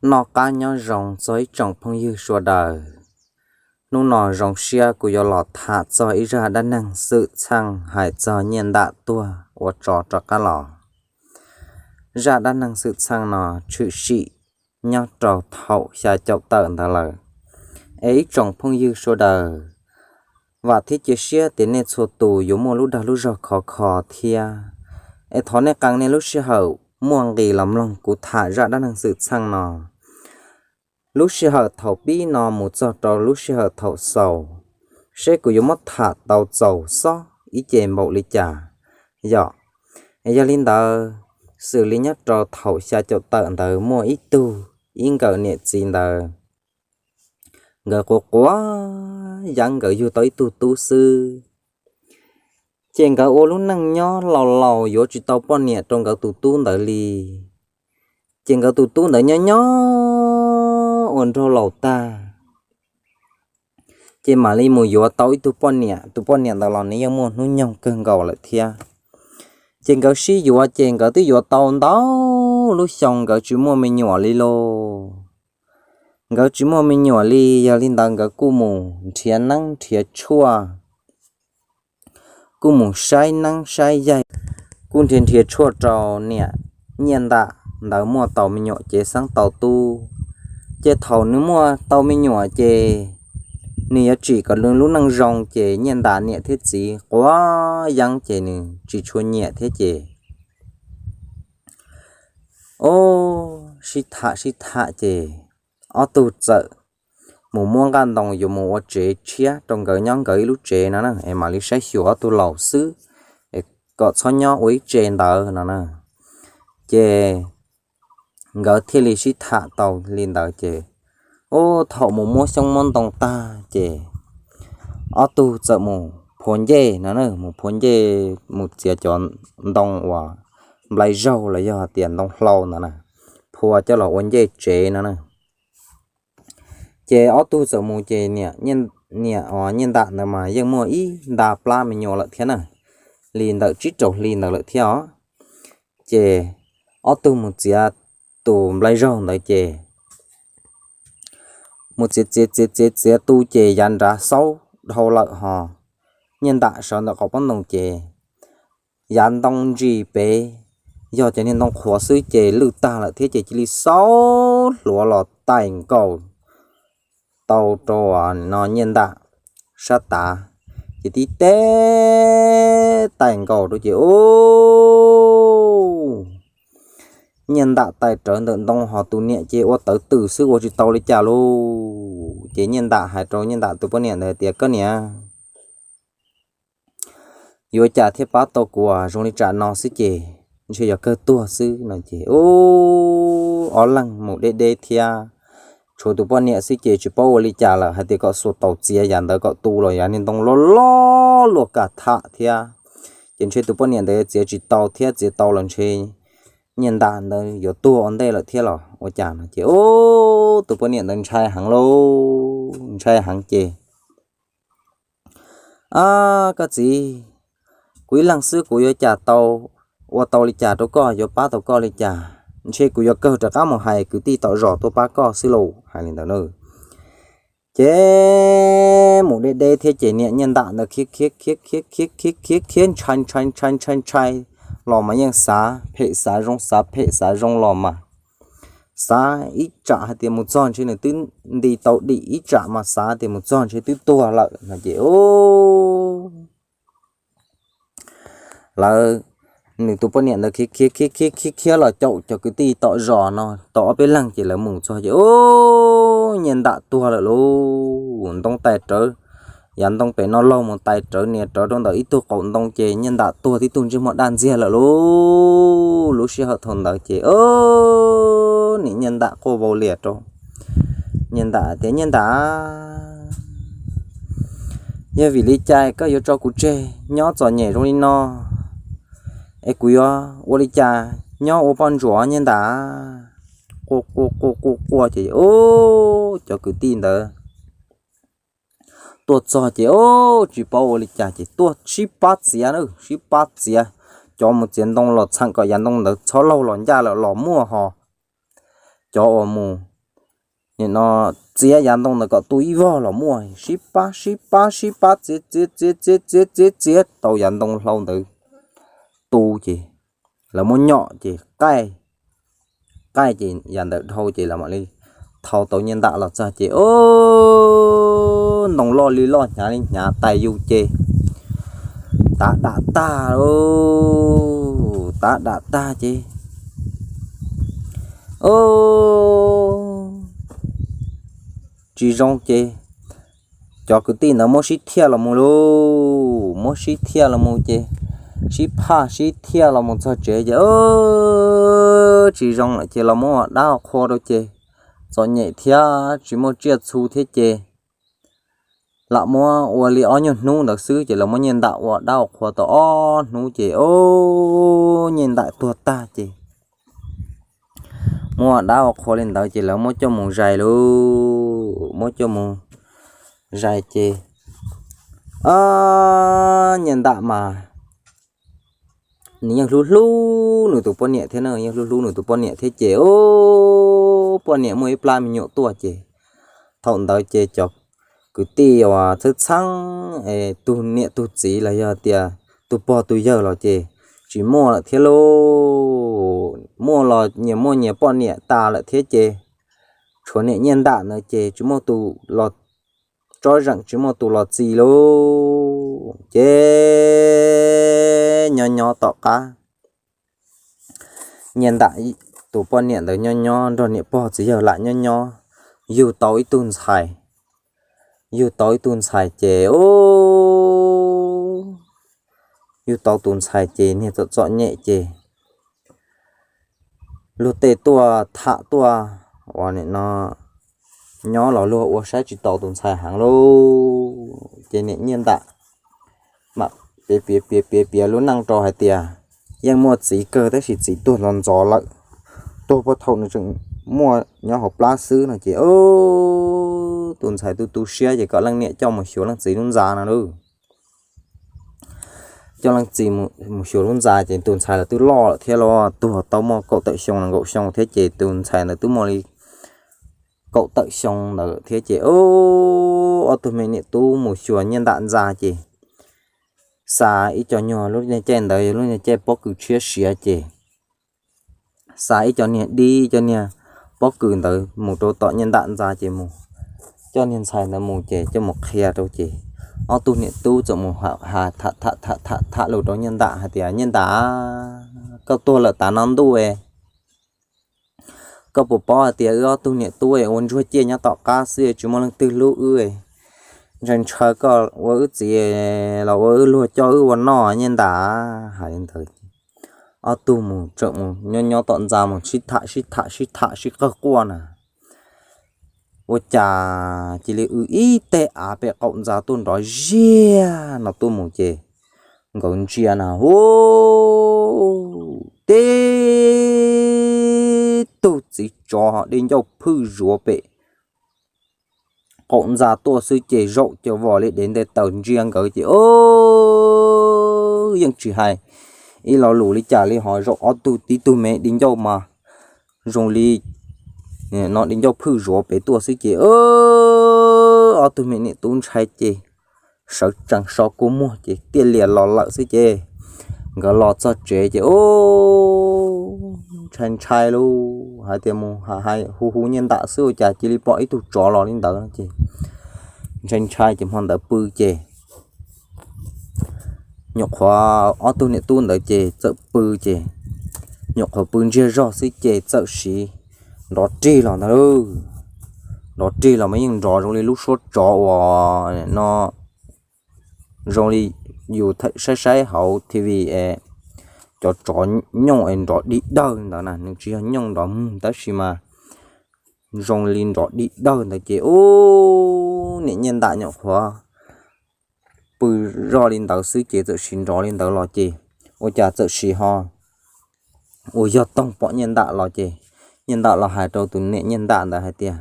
Noj qab nyob zoo txog ib tsoom phooj ywg sawv daws. Hnub no zoo siab kuv yuav los tham txog ib zaj dab neeg xwm txheej hais txog Nyiaj Ntam tuag ua tsov rov qab los. Zaj dab neeg xwm txheej no tshwm sim nyob rau thaum xya caum tawm ntawd lawm. Es ib tsoom phooj ywg sawv daws, vam thiab cia siab tias nej txhua tus yuav muaj lub dag lub zog khov kho thiab. Es thov nej qee nej lub sij hawm muaj nqis los mloog kuv tham zaj dab neeg xwm txheej no, lub sij hawm thaum pib no mus txog rau lub sij hawm thaum xaus, seb kuv yuav muab tham tau txaus xob ib ce npaum li cas. Yog, yog li ntawd, xws li nyob rau thaum xya caum tawm ntawd muaj ib tug, ib nkawm niam txiv ntawd, nkawd quav quav yeeb nkawd yug tau ib tug tub xwb. Ces nkawd ua lub neej nyob laus laus yuav tsis tau poj niam rau nkawd tus tub ntawd li. Ces nkawd tus tub ntawd nyob nyob ua nraug laus tag, ces mam li mus yuav tau ib tug poj niam. Tus poj niam ntawd los nws yeej muaj hnub nyoog kawg nkaus lawm thiab. Ces nkawd sib yuav ces nkawd twb yuav tau ntau lub xyoo nkawd tsis muaj me nyuam li lauj. Nkawd tsis muaj me nyuam li, yog li ntawd nkawd kuj mus nrhiav neeb nrhiav tshuaj, kuj mus saib neeb saib yaig, kuj nrhiav nrhiav tshuaj rau niam Nyiaj Ntam ntawd muaj tau me nyuam cev xeeb tau tub. Ces thaum nws muaj tau me nyuam ces nws yuav tsim kom nws lub neej zoo ces Nyiaj Ntam niam thiab txiv quav yeeb ces nws tsis tshua nyiam thiab ces, o, sib tham sib tham ces ob tug txawm mus muab nqaj ntoo yuav mus ua tsev tshiab rau nkawd nyob nkawd ib lub tsev no na, es mam li saib xyuas ob tug laus xwb, es kom txhob nyob ua ib tse ntawd no na. Ces nkawd thiaj li sib tham tau li ntawd ces, o, thaum mus muab xyoob muab ntoo tag ces ob tug txawm mus phua ncej no na, mus phua ncej mus txiav cov ntoo uas nplai zaug los yog hais tias ntoo hlau ntawd na, phua coj los ua ncej tsev no na. Ces ob tug txawm mus ces niam, niam Nyiaj Ntam ntawd mas yeej muaj ib nta plab me nyuam lawm thiab na, li ntawm tsib rau hli ntawd lawm thiab os. Ces ob tug mus txiav tus nplai zaug ntawd ces mus txiav txiav txiav txiav txiav tu ces yav nrad xaub dhau lawm ho. Nyiaj Ntam sawv ntawm qaum pob ntoos ces yav ntoo ntsis pem, yog cov niag ntoo qhuav xwb ces lwj tag lawm thiab ces cia li xaub hluav los tais nkaus tau rau no Nyiaj Ntam sab tav, ces tib teb tais nkaus rau ces, u, Nyiaj Ntam tais rawv ntawm ntoo ho tus niam ces ua tawv twm xwb ua tsis tau li cas lauj. Ces Nyiaj Ntam hais rau Nyiaj Ntam tus poj niam ntawd tias, koj niam, yuav cas thiaj pab tau kuv, zoo li tsam no xwb ces ntshe yog kawg tuag xwb no ces, u, ob leeg mus deb deb thiab, tshuav tus poj niam xwb ces tsis paub ua li cas lawm, hais tias kom xuas taus txiav yav ntawd kom tu los yav niag ntoo loj loj luaj kam tham thiab, ces ntshe tus poj niam ntawd txiav tsis tau thiab, txiav tau los ntshe Nyiaj Ntam ntawd yuav tuag ua ntej lawm thiab los ua cas no ces, u, tus poj niam ntawd ntshai heev lauj, ntshai heev ces, a, koj txiv, kuv ib leeg xwb kuv yuav cas tau ua tau li cas rau koj, yuav pab tau koj li cas? Ntshe kuv yuav kawg rov qab mus hais kwv tij tom zos tuaj pab koj xwb lauj, hais li ntawd na. Ces mus deb deb thiab ces niam Nyiaj Ntam ntawd khiav khiav khiav khiav khiav khiav khiav khiav ntshai ntshai ntshai ntshai ntshai los mas yeej xav phem xav zoo, xav phem xav zoo los mas xav ib tsam hais tias mus txog ntshe nws twb nti tau dim, ib tsam mas xav tias mus txog ntshe twb tuag lawm no ces, u, lawv, nws tus poj niam ntawd khiav khiav khiav khiav khiav khiav los caum cov kwv tij tom zos no tau ob peb leeg ces lawv mus txog ces, u, Nyiaj Ntam tuag lawm lauj. Ntoo tais rawv, yav ntoo pem no laug mus tais rawv nias rawv rau ntawm ib tug qaum ntoo ces Nyiaj Ntam tuag tib tug ntsej muag daj ntxiag lawm lauj. Lub sij hawm thaum ntawd ces, o, niam Nyiaj Ntam quaj vau lias rau Nyiaj Ntam tias, Nyiaj Ntam, yog vim li cas koj yuav tso kuv tseg nyob txom nyem zoo li no? Es kuv yuav ua li cas nyob ua poj ntsuam, Nyiaj Ntam? Quaj quaj quaj quaj quaj ces, u, cov kwv tij ntawd tuaj txog ces, u, tsis paub ua li cas ces tuaj sib pab txiav na, sib pab txiav. Cov mus txiav ntoo los txheem kom yav ntoo ntawd txhob laug los ncaj lawm los muaj ho, cov uas mus nim no txiav yav ntoo ntawd kom tu ib vog los muaj, sib pab sib pab sib pab txiav txiav txiav txiav txiav txiav txiav tau yav ntoo hlau ntawd tu ces lawv muab nyom ces qaij, qaij ces yav ntawd dhau ces lawv mam li thau tau Nyiaj Ntam los txog ces o, ntoo loj li loj hnyav li hnyav tais yus ces tav dam tag, tav dam tag ces o, tsis zoo ces cov kwv tij ntawd muab sib thiaj los mus lauj, muab sib thiaj los mus ces sib phaj sib thiaj los mus txog tsev ces tsis zoo lawm ces los muab ua dab ua qhua rau ces txom nyem thiab tsis muaj tsiaj txhu thiab ces lam muab ua li ob nyuag hnub ntawd xwb ces lawv muab Nyiaj Ntam ua dab ua qhua tau ob hnub ces o, Nyiaj Ntam tuag tag ces muab ua dab ua qhua li ntawd ces lawv muab coj mus zais lauj, muab coj mus zais ces o, Nyiaj Ntam mas nws yeej hlub hlub nws tus poj niam thiab na, yeej hlub hlub nws tus poj niam thiab ces o, poj niam muaj ib plab me nyuam tuaj ces thaum ntawd ces cov kwv tij uas txhawb txheeb es tus niam tus txiv los yog tias tus pog tus yawg los ces tsis muaj lawm thiab lauj, muaj los nyias muaj nyias poj niam tas lawm thiab ces tshuav niam Nyiaj Ntam ntawd ces tsis muaj tus los tsob zeem tsis muaj tus los txi lauj ces nyob nyob tom qab Nyiaj Ntam tus poj niam ntawd nyob nyob nrog niam pog txiv yawg lam nyob nyob yug tau ib tug ntxhais, yug tau ib tug ntxhais ces o, yug tau tus ntxhais ces niag txom txom nyem ces luag tej tuaj tham tuaj uas nim no nyob los luag ua saib tsis taus tus ntxhais heev lauj ces niam Nyiaj Ntam mam piav piav piav piav lub neej rau hais tias yeej muaj txiv kawg tab sis txiv tuag ntxov ntxov lawm, tuag puag thaum nws tseem muaj nyob hauv plab xwb no ces tus ntxhais tu tu siab ces kom leej niam coj mus xyuas leej txiv lub ntxa no lauj. Coj leej txiv mus xyuas lub ntxa ces tus ntxhais los twb loj lawm thiab los tuag tau muaj kaum tawm xyoo los nkaum xyoo thiab ces tus ntxhais ntawd twb muaj li kaum tawm xyoo ntawd thiab ces ob tug me niam tub mus xyuas Nyiaj Ntam ntxa ces xa ib co nyuag, lub niag caij ntawd yog lub niag caij pob kws tshiab siav ces xa ib co niag dib, ib co niag pob kws ntawd mus rau tom Nyiaj Ntam ntxa ces mus coj niag ntxhais ntawd mus ces coj mus qhia rau ces ob tug niam tub txawm mus ha ha tham tham tham tham lus rau Nyiaj Ntam hais tias Nyiaj Ntam, koj tuag lawm tav no ntuj, koj puas paub hais tias wb ob tug niam tub ua ntsuag ciaj nyob tom qab xwb tsis muaj leej twg hlub wb, ntshai ntshaw koj ua wb txiv los ua wb luag coj wb ua noj Nyiaj Ntam. Hais li ntawd ob tug mus tseem mus nyob nyob tom ntxa mus sib tham sib tham sib tham sib qawg quaj na ua cas cia li w ib teg av pem qaum ntxa tuaj nrov ziaj no tuaj mus ces nkawd ntsia na hu tib tug txiv tsov di ncauj phwj zuav pem qaum ntxa tuaj xwb ces zaum cuag vos li dev nte taws ntsia nkawd ces yeej tsis hais ib lo lus li cas li ho zaum ob tug tib tug me di ncauj mas zoo li no di ncauj phwj zuav pem tuaj xwb ces ob tug me niam tub ntshai ces sawv tsees so kua muag ces tiaj lias los lawm xwb ces nkawd los txog tsev ces ntshai ntshai lauj hais tias mus hais hu hu Nyiaj Ntam xwb ua cas cia li pom ib tug tsov los li ntawd ces ntshai ntshai ces hmo ntawd pw ces nyuam qhuav ob tug niam tub ntawd ces txawm pw ces nyuam qhuav pw ntsiag zog xwb ces txawm sim nrov rig los ntag lauj. Nrov rig los mas yeej nrov zoo li lub suab tsov uas no zoo li yus saib saib hauv T V es cov tsov nyooj es nrov dig dawg ntawd na, nws tsis yog nyooj nrov mug tab sis mas zoo li nrov dig dawg ntawd ces ub niam Nyiaj Ntam nyuam qhuav pw zoj li ntawd xwb ces txawm sim nrov li ntawd los ces ua cas txawm sim ho uas yog toog pom Nyiaj Ntam los ces Nyiaj Ntam los hais rau tus niam Nyiaj Ntam ntawd hais tias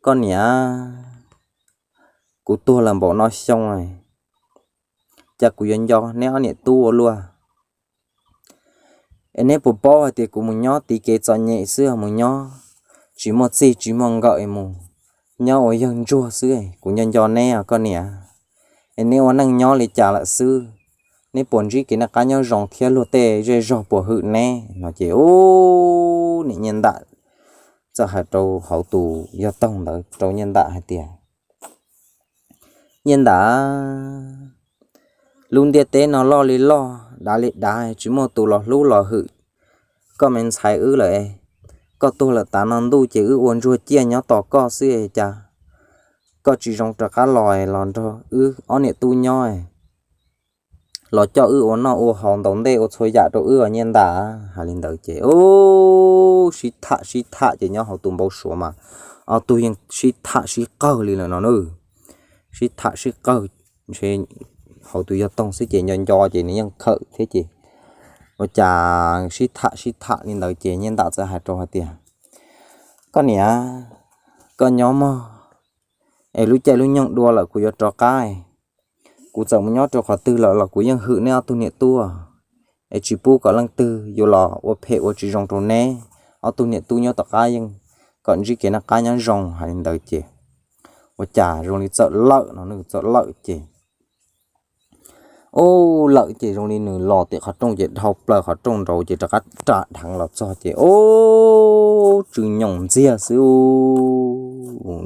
koj niam, kuv tuag lawm npaum no xyoo, cas kuv yuav nco neb ob niam tub ua luaj. Es neb puas paub hais tias kuv mus nyob tiv kev txom nyem xwb mus nyob tsis muaj txij tsis muaj nkawm es mus nyob ua yawg ntsuag xwb. Kuv nco nco neb os koj niam, es neb ua neej nyob li cas lawm xwb? Neb puas ntsib kev noj qab nyob zoo thiab luag tej zej zog puas hwm neb? No ces ub, niam Nyiaj Ntam txawm hais rau hauv tus yog toog ntawd rau Nyiaj Ntam hais tias, Nyiaj Ntam, lub ntiaj teb no loj li loj, dav li dav, tsis muaj tus los hlub los hwm koj me ntxhais wb lawm. Koj tuag lawm tas no ntuj ces wb ua ntsuag ciaj nyob tos koj xwb, cas koj tsis zoo rov qab los los nrog wb ob niam tub nyob, los coj wb ua noj ua haus, ntaus ntej ua txhua yam rau wb os Nyiaj Ntam. Hais li ntawd ces ub, sib tham sib tham ces nyob hauv tus npau suav mas ob tug yeej sib tham sib qawg li lawm no na. Sib tham sib qawg, ntshe hauv tus yog toog xwb ces nco nco ces nws yeej khawm thiab ces ua cas sib tham sib tham li ntawd ces Nyiaj Ntam txawm hais rau hais tias, Koj niam, koj nyob mog, es lub caij lub nyoog dua lawm kuv yuav rov qab. Kuv txawm mus nyob rau qhov twg lawm los kuv yeej hwm neb ob tug niam tub, es tsis pub kom leej twg yuav los ua phem ua tsis zoo rau neb ob tug niam tub nyob tom qab, yeej kom ntsib kev noj qab nyob zoo. Hais li ntawd ces ua cas zoo li txawm lawm no, nws txawm lawm ces ub, lawm ces zoo li nws los tim qhov rooj ces dhau plaws qhov rooj nraud ces rov qab ras dheev los txog ces ub, tsw nyoos ntxiag xwb.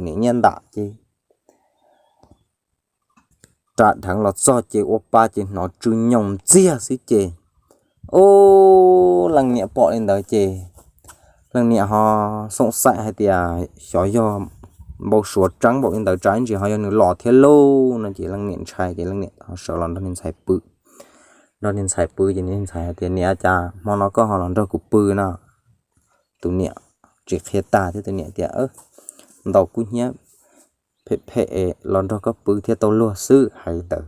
Niam Nyiaj Ntam ces ras dheev los txog ces ua pa ces hnov tsw nyoos ntxiag xwb ces ub, leej niam pom li ntawd ces leej niam ho xoom xaim hais tias xyov yog npau suav tseeb npaum li ntawd tsam ib ntsis ho yog nws los thiab lauj no ces leej niam ntshai ces leej niam ho sawv los nrog niag ntxhais pw. Nrog niag ntxhais pw ces niag ntxhais hais tias, Niam, cas hmo no koj ho los nrog kuv pw no? Tus niam tsis qhia tag thiab tus niam tias, Ntaus kub hnyiab phem phem los nrog koj pw thiaj tau luag xwb. Hais li ntawd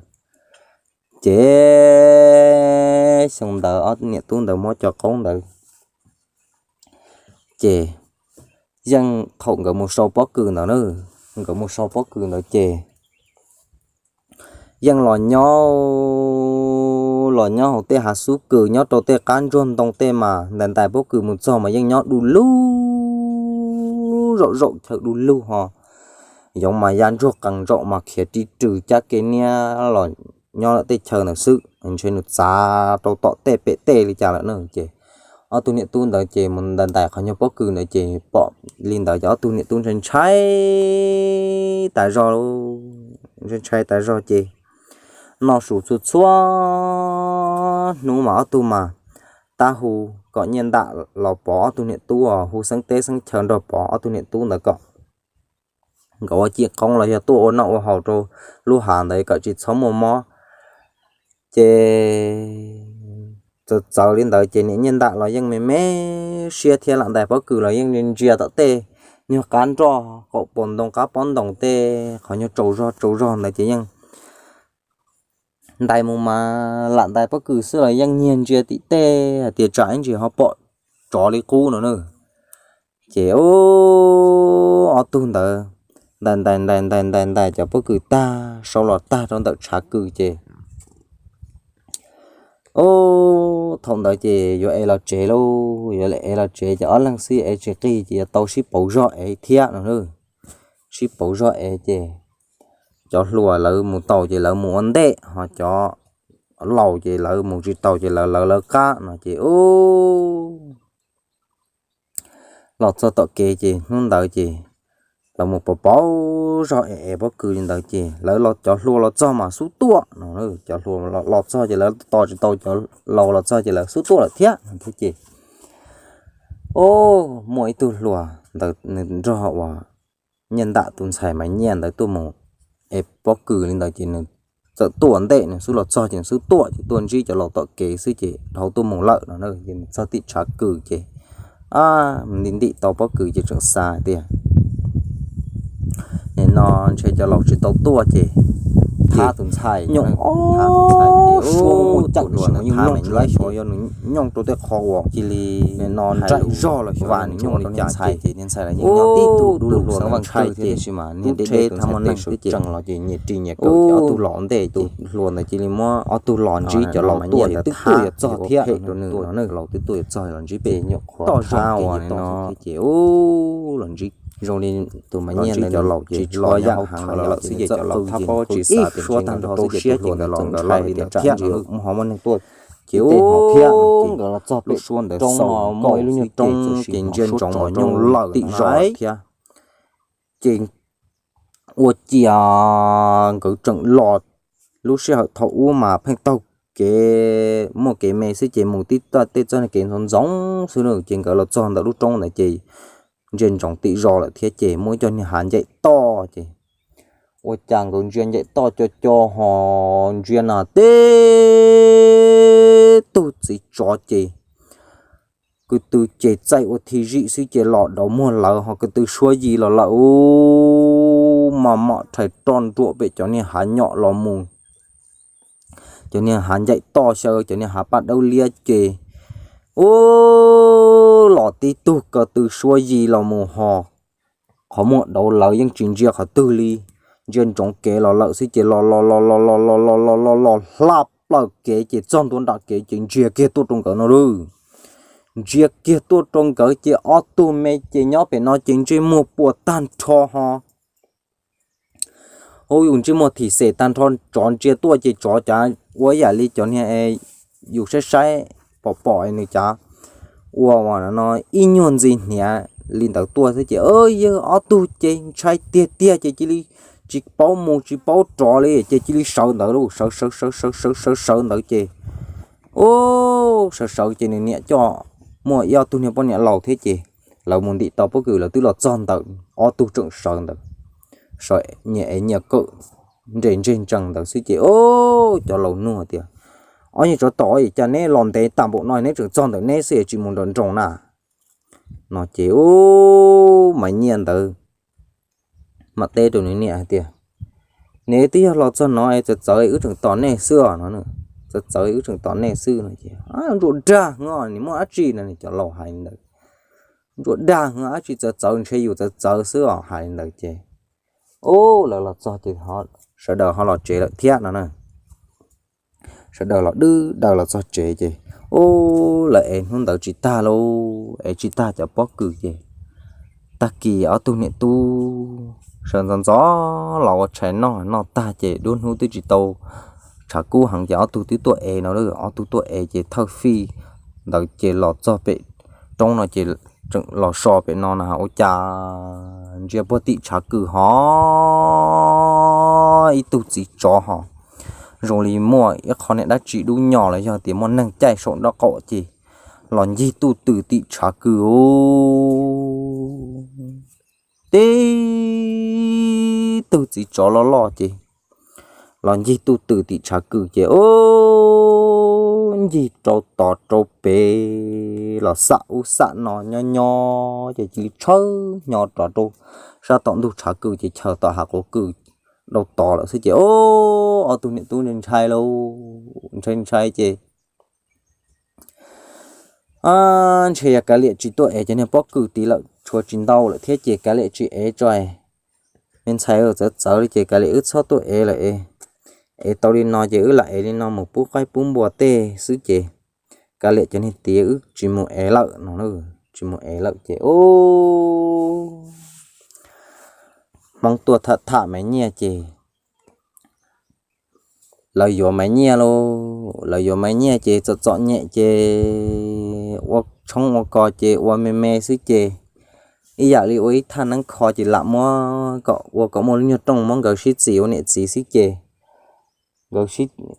ces xyoo ntawd ob niam tub ntawd muab cov qoob ntawd ces yeej thaum nkawd mus sau pob kws ntawd na, nkawd mus sau pob kws ntawd ces yeej los nyob, los nyob hauv tej hav xub kws nyob rau tej qab ntsuag ntoo tej mas ntais ntais pob kws mus txog mas yeej nyob du lug zaum zaum chaw du lug ho. Yoov mas ya ntsuag qees ntsaum mas khiav ri rws cab kev niab los nyob lawm tej chaw ntawd xwb, ntshe nws txav rau tom tej pem tej li cas lawm na ces ob tug niam tub ntawd ces mus ntais ntais qhov nyuag pob kws ntawd ces pom li ntawd ces ob tug niam tub ntshai ntshai tas zog, ntshai ntshai tas zog ces noj su txhua txhua hnub mas ob tug mas tab hu kom Nyiaj Ntam los pov ob tug niam tub, hu xeeb teb xeeb chaw nrog pov ob tug niam tub ntawd kom nkawd ua cim qoob los yog tuaj ua noj ua haus rau lub hav ntawd kom tsis txhob muaj mob. Ces txawv txawv li ntawd ces niam Nyiaj Ntam los yeej me me siab thiab lam ntais pob kws los yeej ntsia tom tej nyuag qab nroj qaum pos ntoo qab pob ntoos tej qhov nyuag tsaus zog tsaus zog ntawd ces yeej ntais mus mas lam ntais pob kws xwb los yeej nyiag ntsia tim tej hais tias tsam ib ntsis ho pom tsov li qub no na. Ces ub, ob tug ntawd ntais ntais ntais ntais ntais ntais cov pob kws tag, sau los tag rau ntawm tshav kws ces ub, thaum ntawd ces yuav ev los tsev lauj, yuav ev los tsev ces ob leeg xwb ev tsis qig ces yuav tau sib pauv zog ev thiab no. Sib pauv zog ev ces cov hluas lawv mus tau ces lawv mus ua ntej, ho cov laus ces lawv mus tsis tau ces lawv lawv lawv qab no ces ub, los txog tom kev ces hnub ntawd ces lawv mus pauv pauv zog ev ev pob kws li ntawd ces lawv los cov hluas los txog mas xub tuaj no. Cov hluas los txog ces lawv tos tsis tau cov laus los txog ces lawv xub tuaj lawm thiab no thiab ces ub, muaj ib tug hluas ntawd nws nrog uas Nyiaj Ntam tus ntxhais mas Nyiaj ntawd tuaj mus ev pob kws li ntawd ces nws txawm tuaj ntej, nws xub los txog ces nws xub tuaj ces tuaj ntsib cov laus tom kev xwb ces dhau tuaj mus lawm no. Ces mus txog tim tshav kws ces ntim ntim tau pob kws ces tseem xav tias nim no ntshe cov laus tsis tau tuaj ces ces tus ntxhais nyooj ob suab muaj caj nws sim mus yeej nyooj tsis laib xyov yog nws nyooj rau tej qho uas cia li no nraim zog los xyov nws nyooj li cas ces ntxhais los yeej nyob tib tug dub lug xeev vaj ntxhais ces tub rhe thav muaj neeg tseem los ces nyias ris nyias kaw ces ob tug los ua ntej ces hluas ntawd cia li muab ob tug los ntsib cov laus tuaj ces twb tuaj yuav txog thiab rau nws no, laus twb tuaj yuav txog los ntsib pem toj zog uas no ces ub los ntsib zoo li tus mas nyiaj ntawd cov laus ces tsis tshua yam heev lawm xwb ces cov laus thab pob tsis xav tias ib suab tag nrho xwb ces tus hluas ntawd los ntshai tias tsam ntsis muaj hov muaj neeg tuaj ces ub nkawd los txog pem suab ntawd xaus muaj ib lub nyuag roob ces ntsia ntsoov nyooj lawm tim zos thiab ces ua ciav nkawd tseem los. Lub sij hawm thaum ub mas pheej taug kev muaj kev me xwb ces mus tib toj tej txoj kev ntxoov ntxoov xwb na ces nkawd los txog ntawm lub roob ntawd ces ntsia ntsoov tim zos lawm thiab ces muaj ib co niag hav ncaim toj ces ua cas nkawd ntsia ncaim toj co co ho ntsia na tib tug txiv tsov ces ko tw ces txaij ua thij zij xwb ces los dauv muag lawv ho ko tw suab yi los lawm ub maj mam rhais roj nruam pem cov niag hav nyom los mus cov niag hav ncaim toj xyaw cov niag hav paj dawb liab ces ub los tib tug ko tw suab yi los mus ho qhov muag dauv lawv yeej tsis ntsia qhov twg li. Ntsia ntsoov kev los lawm xwb ces los los los los los los los los los los hla plaws kev ces txog ntua nram kev ces ntsia kiag tuaj rau nkawd no lawm. Ntsia kiag tuaj rau nkawd ces ob tug me ces nyob pem no ces ntsej muag puas tag nrho ho ub yus ntsej muag thim xem tag nrho. Tsov ntsia tuaj ces tsov cav ua yam li cov niag yus saib saib pom pom nws cav ua no ib nyuag ntxi hniav li ntawd tuaj xwb ces yawg ob tug ces ntshai tiag tiag ces cia li tsis paub mus tsis paub rov li ces cia li sawv ntawd lauj, sawv sawv sawv sawv sawv sawv sawv ntawd ces ub sawv sawv ces nws niam coj muaj ib ob tug niag poj niam laus thiab ces lawv mus ntim tau pob kws lawv twb los txog ntawd ob tug tseem sawv ntawd nyias ev nyias kawm nres ntseg ntsees ntawd xwb ces ub cov laus nug tias ob niag tsov tom cas neb los ntev tag npaum no neb tseem txog ntawm neb xwb es tsis mus nram nroos na no ces ub Maiv Nyiaj ntawd mam teb rau nws niam hais tias neb twb yog los txog no es txawv txawv wb tseem tos nej xwb os no, txawv txawv wb tseem tos nej xwb no ces ntsuas dag heev os nws muaj dab tsi no cov laus hais li ntawd, ntsuas dag heev dab tsi txawv txawv ntshe yus txawv txawv xwb os hais li ntawd ces ub lawv los txog ces sawv daws ho los tsev lawm thiab no na. Sawv daws los dwb daws los txog tsev ces ub lawv ev hnub ntawd tsis tag lauj, ev tsis tag cov pob kws ces tag kis ob tug niam tub sawv ntxov ntxov los ua tshais noj, noj tag ces dua hnub twb tsis tau tshav kub heev ces ob tug twb tuaj ev no, ob tug tuaj ev ces thawj fij ntawd ces los txog pem roob no ces tseem los so pem no na ua cas ntsia puag tim tshav kws ho ib tug txiv tsov ho zoo li muaj ib qho niag dab tsi dub nyos los yog tias muaj neeg caij saum nraub qaum ces los ncig tuj twm tim tshav kws ub. Tib tug txiv tsov loj loj ces los ncig tuj twm tim tshav kws ces ub ncig rau tod rau pem los xam ub xam no nyob nyob ces cia li tshawb hnyo rov rau sab tom ntug tshav kws ces chaws tom hav quav kws dau tod lawm xwb ces ub ob tug niam tub ntshai lauj, ntshai ntshai ces ntshe yog kav liam tsis tuaj ev cov niag pob kws tid lawm tshuav tsis ntau lawm thiab ces kav liam tsis ev tso. Me ntxhais txawv txawv li ces kav liam wb txhob tuaj ev lawm es, ev tau li no ces wb lam ev li no mus pub qaib pub npua tej xwb ces kav liam cov niag tid wb tsis mus ev lawm no, tsis mus ev lawm ces ub Hmoob tuaj tham tham Maiv Nyiaj ces lawv yuav Maiv Nyiaj lauj, lawv yuav Maiv Nyiaj ces txom txom nyem ces ua tshoob ua kos ces ua me me xwb ces ib yam li ua ib thaj neeb kho ces lam muab kom ua kom muaj lub nyuag rooj muab nkawd sib txis ua niam txiv xwb ces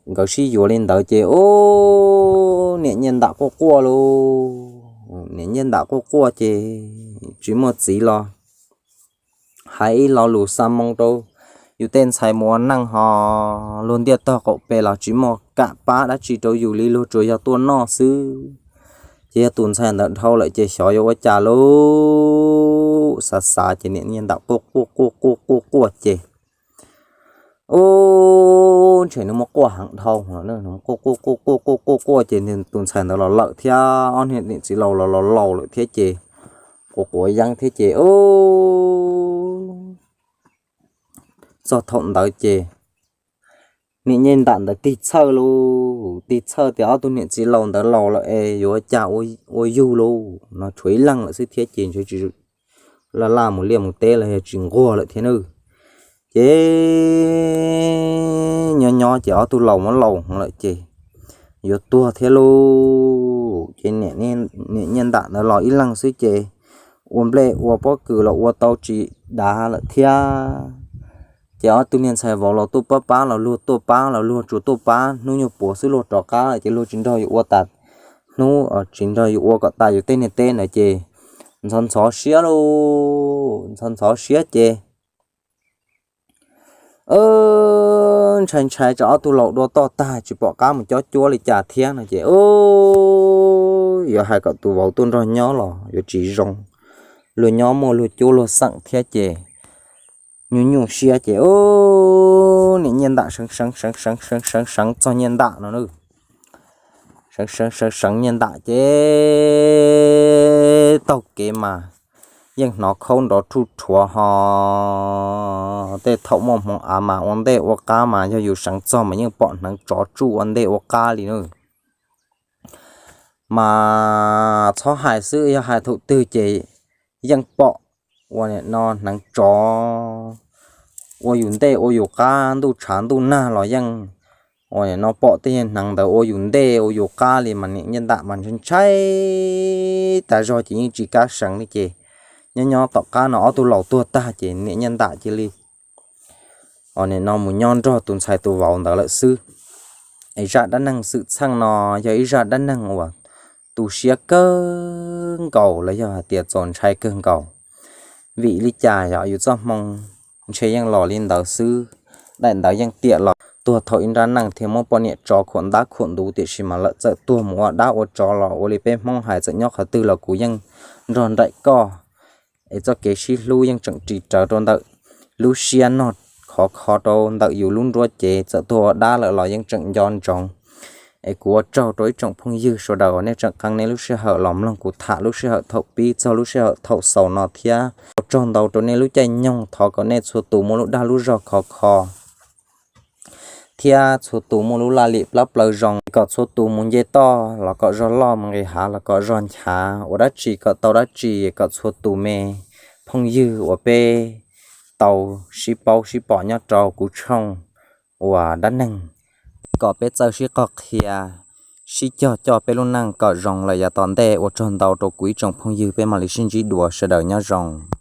nkawd sib yuav li ntawd ces ub niam Nyiaj ntam quaj quaj lauj, niam Nyiaj ntam quaj quaj ces tsis muaj txiv los hais ib lo lus xa moo rau yus tej ntxhais mus ua neej ho luag ntiaj tog qaum pem los tsis muaj kam pab dab tsi rau yus li, luag tsuas yog tuaj noj xwb. Ces yog tus ntxhais ntawd dhau lawm ces xyov yuav ua cas lauj, xav xav ces niam Nyiaj ntam quaj quaj quaj quaj quaj ces Ub, ntshe nws muab quaj heev dhau, quaj quaj quaj quaj quaj quaj ces tus ntxhais ntawd los lawm thiab ob niam txiv laus los los laus lawm thiab ces quav quav yeeb thiab ces ub, txog thaum ntawd ces niam Nyiaj Ntam ntawd tig txhawj lauj, tig txhawj tias ob tug niam txiv laus ntawd laus lawm es yuav cas ua yug lauj, no tshuav ib leeg lawm xwb thiab ces ntshe tsis laj laj mus liaj mus teb los yog tsis nquag lawm thiab nawb. Ces nyob nyob ces ob tug laus muab laus heev lawm ces yuav tuag thiab lauj. Ces niam Nyiaj Ntam ntawd los ib leeg xwb ces ua nplej ua pob kws los ua tau tsis dav lawm thiab. Ces ob tug niag ntxhais vauv los tuaj pab pab los luag tuaj pab los luag tsuas tuaj pab, hnub nyuag puav xwb luag rov qab lawm ces luag tsis nrog yus ua tas hnub, tsis nrog yus ua kom tas yus tej niag teb ntawd ces ntxhov ntxhov siab lauj, ntxhov ntxhov siab ces ntshai ntshai tsam ob tug laus dua toj tag tsis pom qab mus cob cuab li cas thiab no ces yuav hais kom tus vauv tuaj nrog nyob los yuav tsis zoo, luag nyob muaj luag cuab luag xeem thiab ces nyuj nyuj siab ces niam Nyiaj Ntam seev seev seev seev seev seev txog Nyiaj Ntam no, seev seev seev seev Nyiaj Ntam ces taug kev mas yeej hnov khaub nrov rhuj rhuav ho tej thaum muaj hmoov av mas ua ntej ua qab mas yog yus seev txog mas yeej pom hneev tsov tsuj ua ntej ua qab li na. Mas txhob hais xwb, yog hais thaum twg ces yeej pom ua no hneev tsov ua yus ntej ua yus qab, ntuj tshav ntuj nag los yeej ua no pom tej hneev ntawd ua yus ntej ua yus qab li mas niam Nyiaj Ntam mas ntshai ntshai tas zog ces yeej tsis kam seev li ces nyob nyob tom qab no ob tug laus tuag tag ces niam Nyiaj Ntam cia li no mus nyob nrog tus ntxhais tus vauv ntawd lawm xwb. Es zaj dab neeg xwm txheej no yog ib zaj dab neeg uas tu siab kawg nkaus los yog hais tias txaus ntshai kawg nkaus. Vim li cas yog yus txoj hmoo ntshe yeej los li ntawd xwb, daim ntawd yeej tiam los tuag thaum ib nrab neej thiaj muab poj niam tso khuam ntab khuam ntuv tiam sis mas lawm txawm tuag mus ua dab ua tsov los ua li peb Hmoob hais txawm nyob qhov twg los kuv yeej nrog nraim koj. Es txoj kev sib hlub yeej tseem ris rawv rau ntawm lub siab no, khov kho rau ntawm yus lub nruab cev, txawm tuag ua dab lawm los yeej tseem nco ntsoov. Es kuv ua tsaug rau ib tsoom phooj ywg sawv daws uas nej tseem qee nej lub sij hawm los mloog kuv tham lub sij hawm thaum pib txog lub sij hawm thaum xaus no thiab ua tsaug ntau rau nej lub caij nyoog. Thov kom nej txhua tus muaj lub dag lub zog khov kho thiab txhua tus muaj lub laj lim plab plaws zoo, kom txhua tus mus nce toj los kom zog loj, mus nqis hav los kom zog nchav, ua dab tsi kom tau dab tsi, kom txhua tus me phooj ywg uas peb tau sib paub sib pom nyob rau kuv tshooj uas dab neeg, kom peb txawj sib qog qhia, sib cog coj peb lub neej kom zoo lawm yav tom ntej. Ua tsaug ntau rau kuv ib tsoom phooj ywg, peb mam li sib ntsib dua, sawv daws nyob zoo.